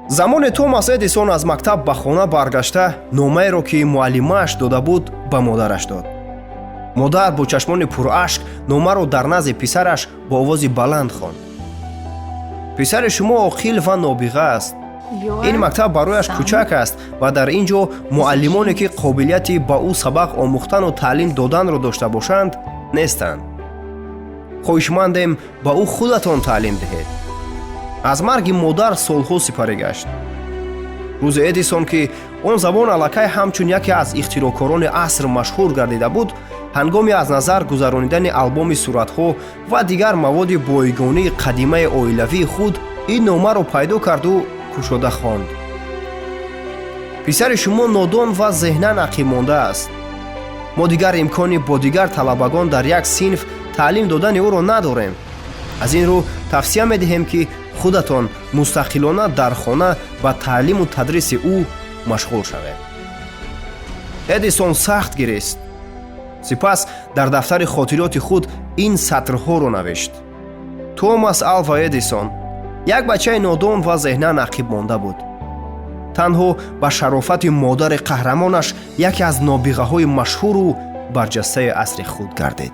Замоне Томас Эдисон аз мактаб ба хона баргашта, номаеро, ки муаллимааш дода буд, ба модараш дод. Модар бо чашмони пурашк номаро дар назди писараш бо овози баланд хонд: «Писари шумо оқил ва нобиға аст. Ин мактаб барояш кӯчак аст ва дар ин ҷо муаллимоне, ки қобилияти ба ӯ сабақ омӯхтану таълим доданро дошта бошанд, нестанд. Хоҳишмандем, ба ӯ худатон таълим диҳед». Аз марги модар солҳо сипарӣ гашт. Рӯзи Эдисон, ки он замон аллакай ҳамчун яке аз ихтироъкорони аср машҳур гардида буд, ҳангоми аз назар гузаронидани албоми суратҳо ва дигар маводи бойгонии қадимаи оилавии худ ин номаро пайдо карду кушода хонд: «Писари шумо нодон ва зеҳнан ақибмонда аст. Мо дигар имкони бо дигар талабагон дар як синф таълим додани ӯро надорем. Аз ин рӯ тавсия медиҳем, ки худатон мустақилона дар хона ба таълиму тадриси ӯ машғул шавед». Эдисон сахт гирист. Сипас дар дафтари хотироти худ ин сатрҳоро навишт: «Томас Алва Эдисон як бачаи нодон ва зеҳнан ақиб монда буд. Танҳо ба шарофати модари қаҳрамонаш яке аз нобиғаҳои машҳуру барҷастаи асри худ гардид».